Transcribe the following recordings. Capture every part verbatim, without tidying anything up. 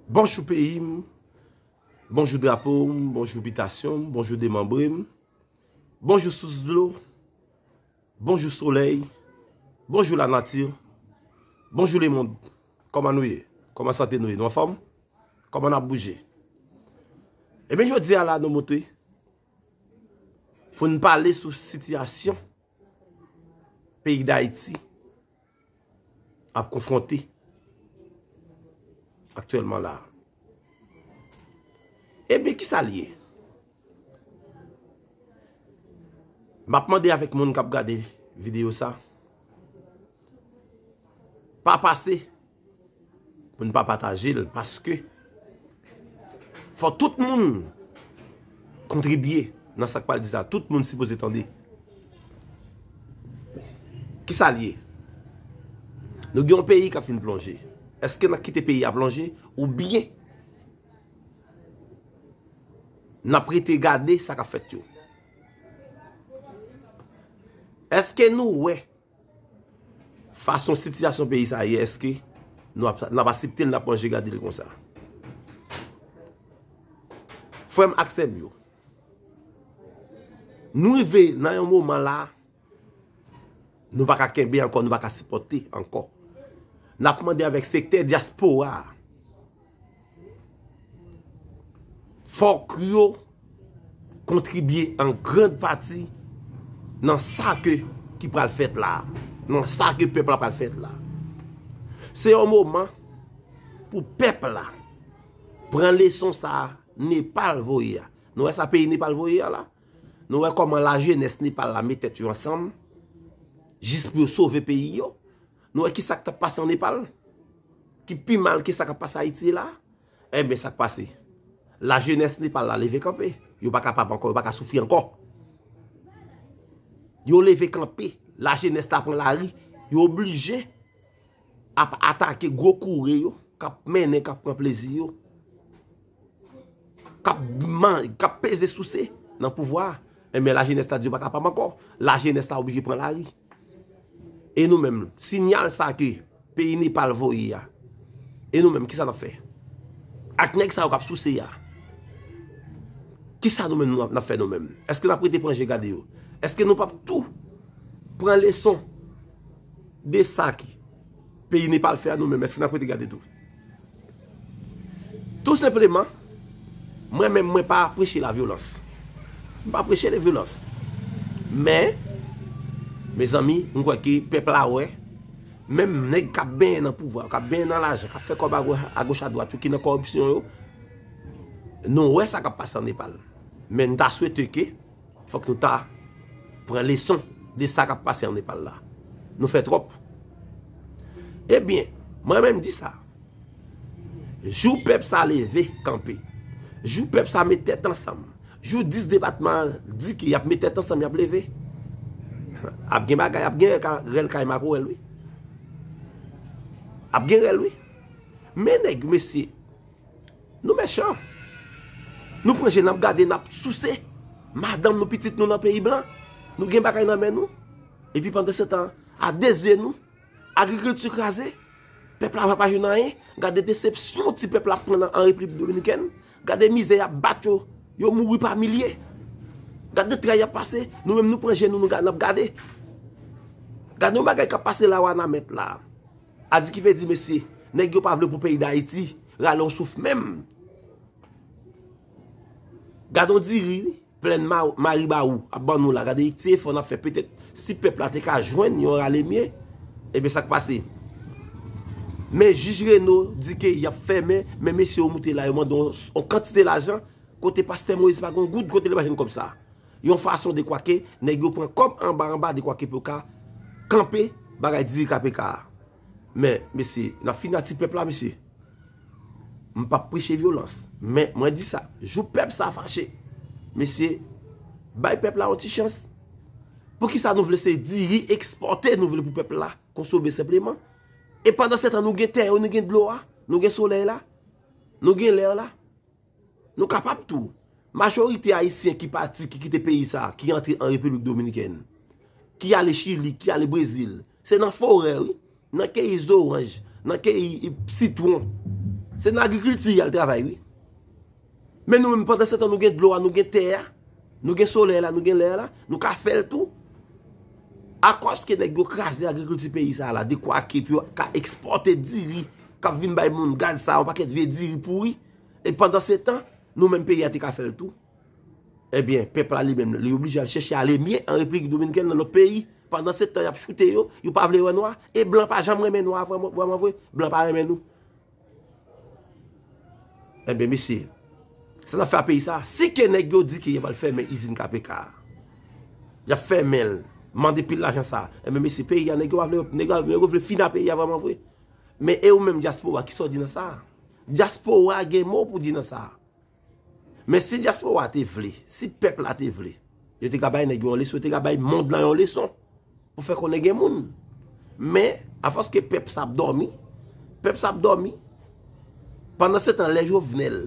Bonjou peyi m, bonjou drapo m, bonjou bitasyon m, bonjou demanbre m, bonjou sous dlo, bonjou solèy, bonjou lanati, bonjou lemonn. Kòman nou ye? Kòman sante nou ye? Nou anfòm? Kòman n ap bouje? Ebyen, jodi a la, nou monte pou n pale sou sitiyasyon peyi Dayiti ap konfwonte aktyèlman la. Ebyen, kisa l ye? M ap mande avèk moun k ap gade videyo sa, pa pase pou n pa pataje l, paske fò tout moun kontribye nan sa k pral di sa. Tout moun sipoze tande. Kisa l ye? Nou gen yon peyi k ap fin plonje. Èske n ap kite peyi a plonje, oubyen n ap rete gade sa k ap fèt yo? Èske nou wè fason sitiyasyon peyi sa a ye, èske nou ap, n ap aksepte l, n ap manje gade l konsa? Frè m ak sè m yo, nou rive nan yon moman la, nou pa ka kenbe ankò, nou pa ka sipòte ankò. N ap mande avèk sektè dyaspora a, fòk yo kontribye an grann pati nan sa ke ki pral fèt la, nan sa ke pèp la pral fèt la. Se yon moman pou pèp la pran leson sa Nepal voye a. Nou wè sa peyi Nepal voye a la? Nou wè kòman lajenès Nepal la met tèt yo ansanm jis pou yo sove peyi yo? Nou wè ki sa k t ap pase an Nepal? Ki pi mal ke sa k ap pase Ayiti la? Ebyen, sa k pase? Lajenès Nepal la leve kanpe. Yo pa kapab ankò, yo pa ka soufri ankò. Yo leve kanpe. Lajenès la pran lari. Yo oblije ap atake gwo koure yo, k ap mennen, k ap pran plezi yo, k ap man-, k ap peze souse nan pouvwa a. Ebyen, lajenès la di yo pa kapab ankò. Lajenès la oblije pran lari. E nou menm, siyal sa ke peyi Nepal voye a, e nou menm, kisa n ap fè? Ak nèg sa yo k ap souse a, kisa nou menm nou ap, n ap fè nou menm? Èske n ap rete pran je gade yo? Èske nou p ap tou pran leson de sa ki peyi Nepal fè a nou menm? Èske n ap rete gade tou? Tou senpleman, mwen menm, mwen pa preche lavyolans. M pa preche lavyolans. Men, mezanmi, m kwè ke pèp la wè, menm nèg k ap benyen nan pouvwa, k ap benyen nan lajan, k ap fè kòb ago-, agoch adwat yo, ki nan kòripsyon yo, nou wè sa k ap pase an Nepal. Men n ta swete ke fòk nou ta pran leson de sa k ap pase an Nepal la. Nou fè twòp. Ebyen, mwen menm di sa. Jou pèp sa leve kanpe, jou pèp sa met tèt ansanm, jou dis depatman an di ke y ap met tèt ansanm, y ap leve, ap gen bagay, ap gen rèl ka-, rèl kay makorèl, wi. Ap gen rèl, wi. Men nèg, mesye, nou mechan. Nou pran je, n ap gade, n ap souse madanm nou, pitit nou nan peyi blan. Nou gen bagay nan men nou. Epi pandansetan, a de zye nou, agrikilti kraze. Pèp la pa jwenn anyen. Gade desepsyon ti pèp la ap pran nan, an Repiblik Dominikèn. Gade mizè y ap bat yo. Yo mouri pa milye. Gade tray y ap pase. Nou menm, nou pran je nou, nou ga-, n ap gade. Gade yon bagay k ap pase la, Wanament la. A di ki vle di, mesye, nèg yo pa vle pou peyi Dayiti rale yon souf menm. Gade yon diri, wi, plèn Ma-, Maribawou ap ban nou la. Gade ti efò n ap fè. Petèt, si pèp la te ka jwenn yon rale mye, ebyen, sa k pase? Men jij Reno di ke y ap fèmen, men mesye yo moute la, yo mande yon, yon kantite lajan, kote pastè Moyiz pa gen yon goud, kote li pa jwenn kòb sa? Yon fason de kwake nèg yo pran kòb anba anba de kwake pou yo ka kanpe bagay diri K P K a. Men, mesye, n ap fini ak ti pèp la, mesye. M p ap preche vyolans, men mwen di sa, jou pèp sa fache, mesye, bay pèp la yon ti chans. Poukisa nou vle se diri ekspòte nou vle pou pèp la konsome senpleman? E pandansetan, nou gen tè yo, nou gen dlo a, nou gen solèy la, nou gen lè la. Nou kapab tou. Majorite Ayisyen ki pati, ki kite peyi sa, ki antre an Repiblik Dominikèn, ki ale Chili, ki ale Brezil, se nan forè, wi, nan keyi zoranj, nan keyi sitwon, Se nan agrikilti y al travay, wi. Men nou menm, pandan se tan, nou gen dlo a, nou gen tè a, nou gen solèy la, nou gen lè a la, nou ka fè l tou. Akòz ke nèg yo kraze agrikilti peyi sa a la, dekwa ke pou yo ka ekspòte diri, k ap vin bay moun gaz sa a, yon pakèt vye diri pouri. E pandan se tan, nou menm peyi a te ka fè l tou. Ebyen, pèp la li menm, li oblije al chèche ale mye an Repiblik Dominikèn, nan lòt peyi. Pandan se tan, y ap choute yo, yo pa vle wè nwa. E blan pa janm renmen nwa, vrèman, vrèman vre. Blan pa renmen nou. Ebyen, mesye, sa n ap fè a peyi sa? Si ke nèg yo di ke y ap al fèmen izin K P K a, y ap fèmen l, mande pil lajan sa, ebyen, mesye, peyi a, nèg yo pa vle, nèg yo, nèg yo vle fini a peyi a vrèman vre. Men e ou menm, dyaspora, kisa w di nan sa? Dyaspora gen mo pou di nan sa. Men si dyaspora te vle, si pèp la te vle, yo te ka bay nèg yo yon leson, yo te ka bay mond lan yon leson pou fè konnen gen moun. Men, afòs ke pèp sa ap dòmi, pèp sa ap dòmi, pandan se tan, lè Jovenel,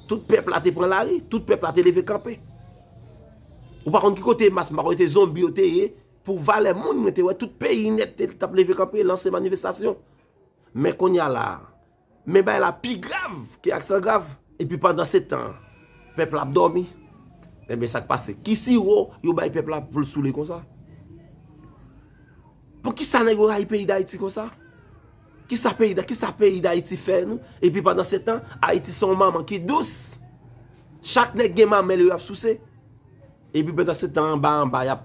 tout pèp la te pran lari, tout pèp la te leve kanpe. Ou pa konn ki kote mas, m pa konn kote zonbi yo te ye, pou valè moun, mwen te wè tout peyi nèt te, t ap leve kanpe, lanse manifestasyon. Men kounye a la, men bagay la pi grav ke aksan grav. Epi pandan se tan, pèp la ap dòmi. Ebyen, sa k pase? Ki siwo yo bay pèp la pou l soule konsa? Poukisa nèg yo rayi peyi Dayiti konsa? Kisa peyi Da-, kisa peyi Dayiti fè nou? Epi pandan se tan, Ayiti se yon manman ki dous. Chak nèg gen manmèl yo y ap souse. Epi pandan se tan, anba, anba, y ap,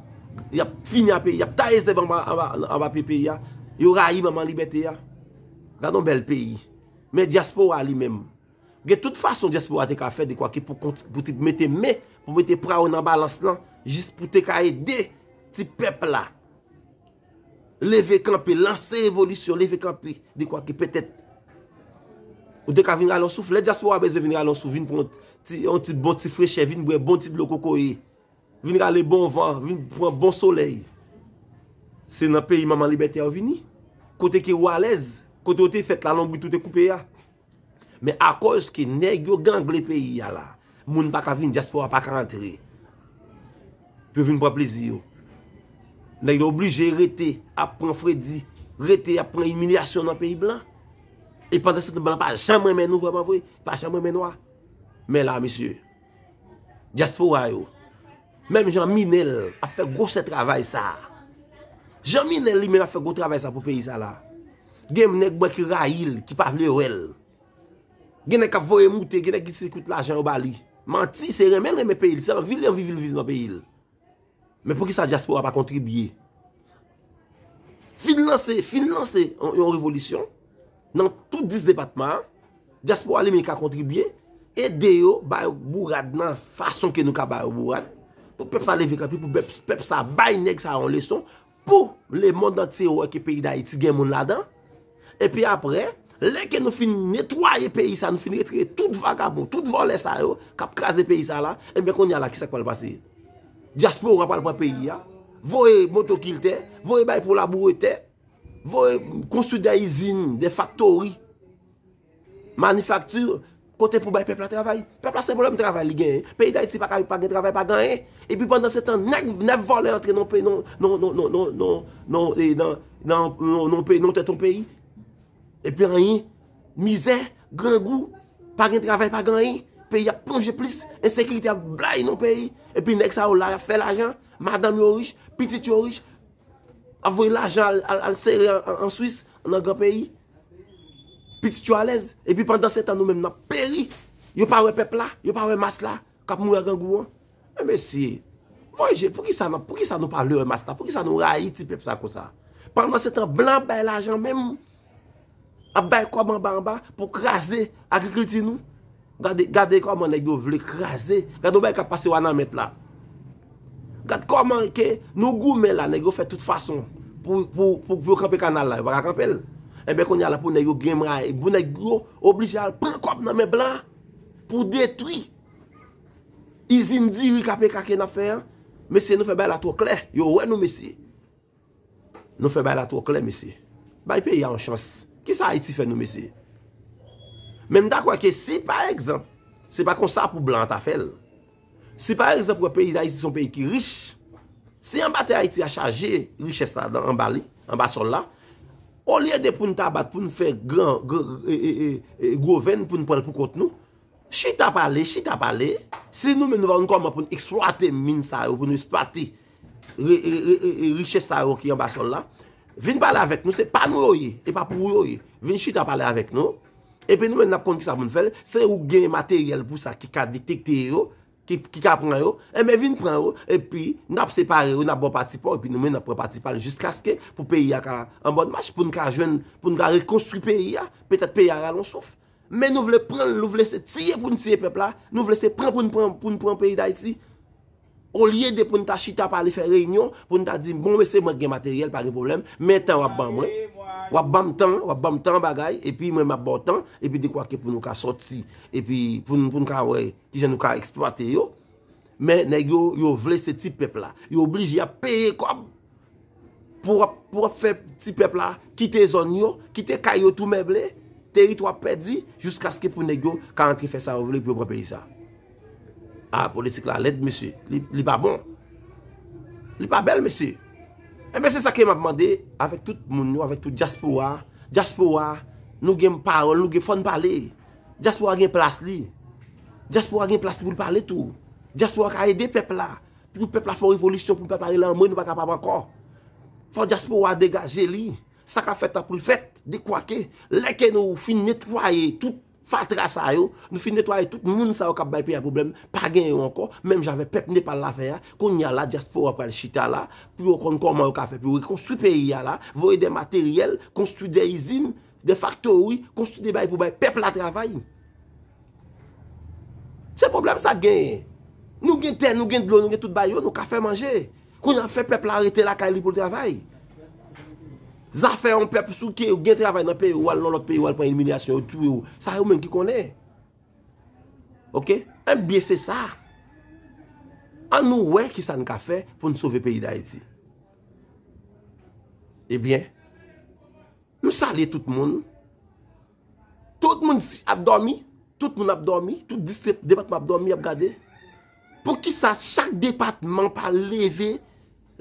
y ap fini a peyi, y ap taye zèb anba, anba, anba pye peyi a. Yo rayi manman libète a. Gade yon bèl peyi. Men dyaspora li menm. Gen tout fason dyaspora te ka fè, dekwa ke pou kont-, pou te mete men, pou mete pra yo nan balans lan, jis pou te ka ede ti pèp la leve kanpe, lanse revolisyon, leve kanpe, dekwa ke petèt ou te ka vin rale yon souf. Lè dyaspora bezwen vin rale yon souf, vin pran yon ti, yon ti bon ti frechè, vin bwè bon ti dlo kokoye, vin rale bon van, vin pran bon solèy. Se nan peyi manman libète a yo vini. Kote ke ou alèz, kote ou te fèt la, lonbrit ou te koupe a. Men akòz ke nèg yo gangle peyi a la, moun pa ka vin, dyaspora pa ka antre pou yo vin pran plezi yo. Nèg yo oblije rete ap pran fredi, rete ap pran imilyasyon nan peyi blan. E pandan se tan, blan pa janm renmen nou vrèman vre, pa janm renmen nwa. Men la, mesye, dyaspora yo, menm jan Minèl ap fè gwosè travay sa a, jan Minèl li menm ap fè gwo travay sa pou peyi sa la, gen nèg mwen ki rayi l, ki pa vle wè l. Gen nèg k ap voye moute, gen nèg ki se kout lajan yo ba li. Manti, se renmen l renmen peyi l, se anvi l anvi viv, viv nan peyi l. Men poukisa dyaspora pa kontribye? Fin lanse, fin lanse yon, yon revolisyon nan tout dis depatman an. Dyaspora li menm ka kontribye, ede yo, ba yo bourad nan fason ke nou ka ba yo bourad. Pou pèp sa leve kanpe, pou pèp, pèp sa bay nèg sa yon leson, pou lemonn antye wè ke peyi Dayiti gen moun ladan. Epi apre, lè ke nou fin netwaye peyi sa, nou fin retire tout vagabon, tout vòlè sa yo k ap kraze peyi sa la, ebyen kounye a la, kisa k pral pase? Dyaspora pral pran peyi a, voye motokiltè, voye bay pou laboure tè, voye konstwi de izin, de faktori, manifakti, kote pou bay pèp la travay. Pèp la se pwoblèm travay li genyen. Peyi Dayiti pa ka pa gen travay, pa gen anyen. Epi pandan se tan, nèg, nèf vòlè antre nan peyi, nan, nan, nan, nan, nan, nan, e, nan, nan, nan, nan peyi, nan tèt yon peyi. Epi anyen, mizè, grangou, pa gen travay, pa gen anyen. Peyi ap plonje plis, ensekirite ap blayi nan peyi. Epi nèg sa yo la, y ap fè lajan, madanm yo rich, pitit yo rich, ap voye lajan al, al, al sere an, an, an Swis, nan gran peyi. Pitit yo alèz. Epi pandan se tan, nou menm n ap peri. Yo pa wè pèp la, yo pa wè mas la k ap mouri ak grangou an. Men mesye, voye je, poukisa n ap, poukisa nou pa vle wè mas la? Poukisa nou rayi ti pèp sa konsa? Pandan se tan, blan ap bay lajan menm, ap bay kòb anba anba pou kraze agrikilti nou. Gade, gade kòman nèg yo vle kraze. Gade yon bagay k ap pase Wanament la. Gad kòman ke nou goumen la, nèg yo fè tout fason pou, pou, pou, pou yo kanpe kanal la, yo pa ka kanpe l. Enben, kounye a la, pou nèg yo gen mwayen, pou nèg yo oblije al pran kòb nan men blan pou detwi izin diri K P K ke n ap fè an. Mesye, nou fè bagay la twò klè. Yo wè nou, mesye. Nou fè bagay la twò klè, mesye. Bay peyi a yon chans. Kisa Ayiti fè nou, mesye? Men m ta kwè ke si, pa egzanp, se pa konsa pou blan an ta fè l. Si, pa egzanp, wè peyi Dayiti se yon peyi ki rich, si anba tè Ayiti a chaje richès la dan, anba li, anba sòl la, Olye de pou n ta bat, pou n fè gran, gran e, e, e, e, gwo venn, pou n pran l pou kont nou, chita pale, chita pale. Si nou menm nou pa konn kòman pou n eksplwate min sa yo, pou nou eksplwate re, e, e, e, e, richès sa yo ki anba sòl la, vin pale avèk nou, se pa nou yo ye, e pa pou ou yo ye. Vin chita pale avèk nou. Epi nou menm n ap konn kisa pou n fè l. Se ou k gen materyèl pou sa ki ka detekte yo, ki, ki ka pran yo, enben vin pran yo, epi n ap separe yo, n ap ba w pati pa w, epi nou menm n ap pran pati pa l jiskaske pou peyi a ka an bòn mach, pou n ka jwenn, pou n ka rekonstwi peyi a, petèt peyi a rale yon souf. Men nou vle pran l, nou vle se tiye pou n tiye pèp la, nou vle se pran pou n pran, pou n pran peyi Dayiti. Olye de pou n ta chita pale fè reyinyon, pou n ta di, bon, mesye, mwen gen materyèl, pa gen pwoblèm, men tan w ap ban mwen. W ap ban m tan, w ap ban m tan bagay, epi mwen m ap ba w tan, epi dekwa ke pou nou ka sòti, epi pou n, pou n ka wè kijan nou ka eksplwate yo. Men nèg yo, yo vle se ti pèp la. Yo oblije ap peye kòb pou ap, pou ap fè ti pèp la kite zòn yo, kite kay yo tou meble, teritwa pèdi, jiskaske pou nèg yo ka antre fè sa yo vle pou yo pran peyi sa. A, politik la lèd, mesye. Li, li pa bon. Li pa bèl, mesye. Enben, se sa ke m ap mande avèk tout moun yo, avèk tout dyaspora. Dyaspora, nou gen pawòl, nou gen, fò n pale. Dyaspora gen plas li. Dyaspora gen plas li pou l pale tou. Dyaspora ka ede pèp la. Pou pèp la fè yon revolisyon, pou pèp la rele anmwe, nou pa kapab ankò. Fò dyaspora degaje li. Sa k ap fèt la pou l fèt. Dekwa ke, lè ke nou fin netwaye tout fatra sa yo, nou fin netwaye tout moun sa yo k ap bay peyi a pwoblèm, pa gen yo ankò, menm jan avèk pèp Nepal la fè a, kounye a la, dyaspora pral chita la, pou yo konn kòman yo ka fè pou yo rekonstwi peyi a la, voye de materyèl, konstwi de izin, de faktori, konstwi de bagay pou bay pèp la travay. Se pwoblèm sa k genyen. Nou gen tè, nou gen dlo, nou gen tout bagay yo, nou ka fè manje. Kounye a ap fè pèp la rete lakay li pou l travay. Zafè yon pèp sou ke ou gen travay nan peyi ou, al nan lòt peyi ou, al pran imilyasyon, yo touye w. Sa yo menm ki konnen. Oke? Enben, se sa. An nou wè kisa n ka fè pou n sove peyi Dayiti. Ebyen, m salye tout moun. Tout moun si, ap dòmi. Tout moun ap dòmi. Tout dis depatman ap dòmi, ap gade. Poukisa chak depatman pa leve,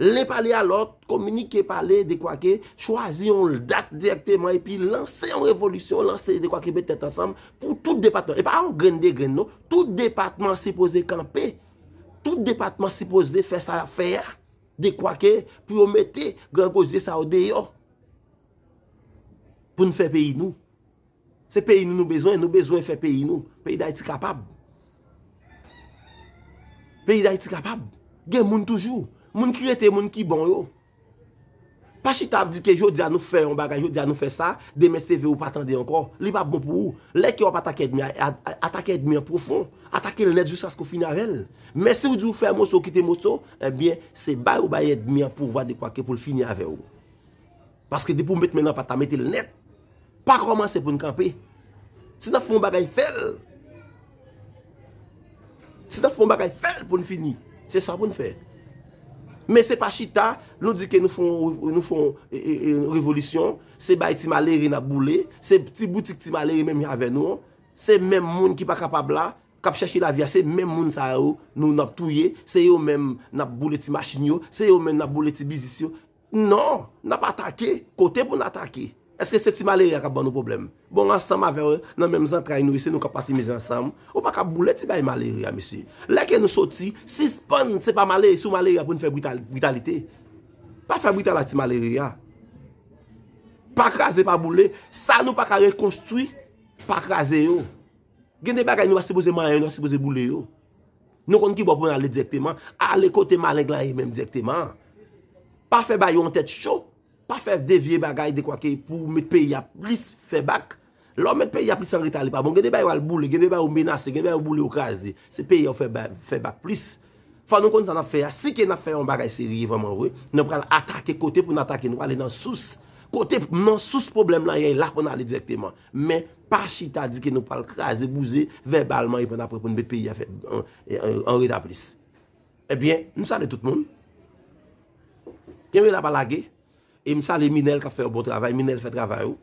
len pale a lòt, kominike pale de kwa ke chwazi yon dat dirèkteman epi lanse yon revolisyon, lanse de kwa ke met tèt ansanm pou tout depatman. E pa yon grenn de grenn non. Tout depatman sipoze kanpe. Tout depatman sipoze fè sa y ap fè a. De kwa ke pou yo mete grangozye sa yo deyò. Pou n fè peyi nou. Se peyi nou nou bezwen, nou bezwen fè peyi nou. Peyi Dayiti kapab. Peyi Dayiti kapab. Gen moun toujou. Moun ki rete, moun ki bon yo. Pa chita ap di ke jodi a nou fè yon bagay, jodi a nou fè sa, demen se vre ou pa tande ankò. Li p ap bon pou ou. Lè ke w ap atake ènmi a, a, a, atake ènmi an pwofon. Atake l nèt jiskaske w fini avè l. Men si w di w fè moso, w kite moso, ebyen, se bay ou bay ènmi an pouvwa de kwa ke pou l fini avè w. Paske depi w met men nan pat la, mete l nèt. Pa kòmanse pou n kanpe. Si n ap fè yon bagay, fè l. Si n ap fè yon bagay, fè l pou n fini. Se sa pou n fè. Men se pa chita, nou di ke nou fè yon, nou fè yon, e, e, e, revolisyon, se bay ti malere n ap boule, se ti boutik ti malere menm jan avè nou an, se menm moun ki pa kapab la, k ap chèche lavi a, se menm moun sa yo nou n ap touye, se yo menm n ap boule ti machin yo, se yo menm n ap boule ti biznis yo. Non, n ap atake kote pou n atake. Èske se ti malere a k ap ban nou pwoblèm? Bon, ansanm avè w, nan menm zantray nou ye, se nou k ap pase mizè ansanm. Ou pa ka boule ti bay malere a, mesye. Lè ke nou soti, sispann, se pa malere, sou malere a pou n fè brital-, britalite. Pa fè brital a ti malere a. Pa kraze, pa boule. Sa nou pa ka rekonstwi, pa kraze yo. Gen de bagay nou pa sipoze manyen, nou pa sipoze boule yo. Nou konn ki bò pou n ale dirèkteman. Ale kote maleng lan ye menm dirèkteman. Pa fè bagay yo an tèt cho. Pa fè de vye bagay de kwa ke pou met peyi a plis fè bak. Lè w met peyi a plis an reta, li pa bon. Gen de bagay w al boule, gen de bagay w menase, gen de bagay w boule, w kraze. Se peyi a w fè ba-, fè bak plis. Fò nou konn sa n ap fè a. Si ke n ap fè yon bagay serye vrèman vre, nou pral atake kote pou n atake, nou prale nan sous. Kote nan sous pwoblèm lan ye, la pou n ale dirèkteman. Men pa chita di ke nou pral kraze, bouze vèbalman epi annapre pou n met peyi a fè an, an, an reta plis. Ebyen, m salye tout moun. Kenbe la pa lage. E m salye Minèl k ap fè yon bon travay. Minèl fè travay ou.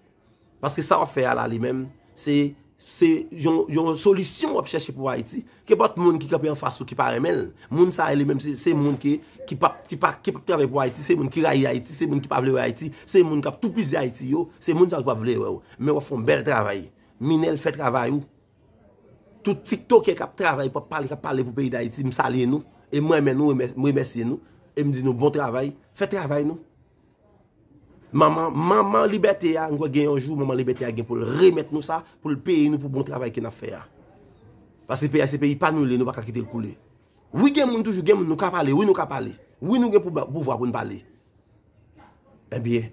Paske sa w ap fè a la li menm, se se yon, yon solisyon w ap chèche pou Ayiti. Kenpòt moun ki kanpe anfas ou ki pa renmen l, moun sa a li menm se, se moun ki, ki p ap, ki pa, ki p ap travay pou Ayiti, se moun ki rayi Ayiti, se moun ki pa vle wè Ayiti, se moun k ap toupizi Ayiti yo, se moun sa yo ki p ap vle wè w. Men w ap fè yon bèl travay. Minèl, fè travay ou. Tout tiktokè k ap travay, k ap pale, k ap pale pou peyi Dayiti, m salye nou. E m renmen nou, m remèsye nou. E m di nou bon travay. Fè travay nou. Manman, manman libète a, m kwè gen yon jou, manman libète a gen pou l remèt nou sa, pou l peye nou pou bon travay ke n ap fè a. Paske peyi a se peyi pa nou li ye, nou pa ka kite l koule. Wi, gen moun toujou, gen moun nou ka pale, wi, nou ka pale. Wi, nou gen pou, pouvwa pou n pale. Ebyen,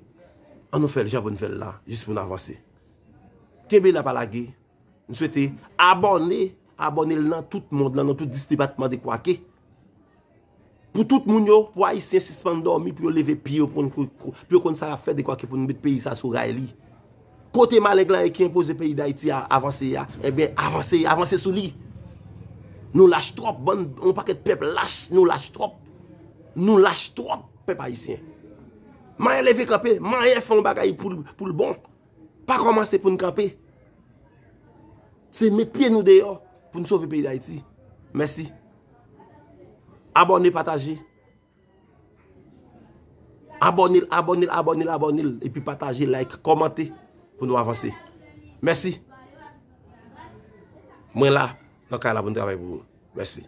an nou fè l jan pou n fè l la, jis pou n avanse. Kenbe la, pa lage. M swete abòne, abòne l nan tout mond lan, nan tout dis depatman de Kwake. Pou tout moun yo, pou Ayisyen sispann dòmi, pou yo leve pye yo, pou, pou, pou yo konn sa y ap fè de Kwake pou nou met peyi sa sou ray li. Kote maleng lan ye ki enpoze peyi Dayiti a avanse a, ebyen, avanse, avanse sou li. Nou lach twòp, bann, yon pakèt pèp lach, nou lach twòp. Nou lach twòp, pèp ayisyen. Manyen leve kanpe, manyen fè yon bagay pou l, pou l bon. Pa kòmanse pou n kanpe. Se met pye nou deyò pou n sove peyi Dayiti. Mèsi. Abòne, pataje. Abòne l, abòne l, abòne l, abòne l. Epi pataje, like, kòmante pou nou avanse. Mèsi. Mwen la, nan kay la pou n travay pou ou. Mèsi.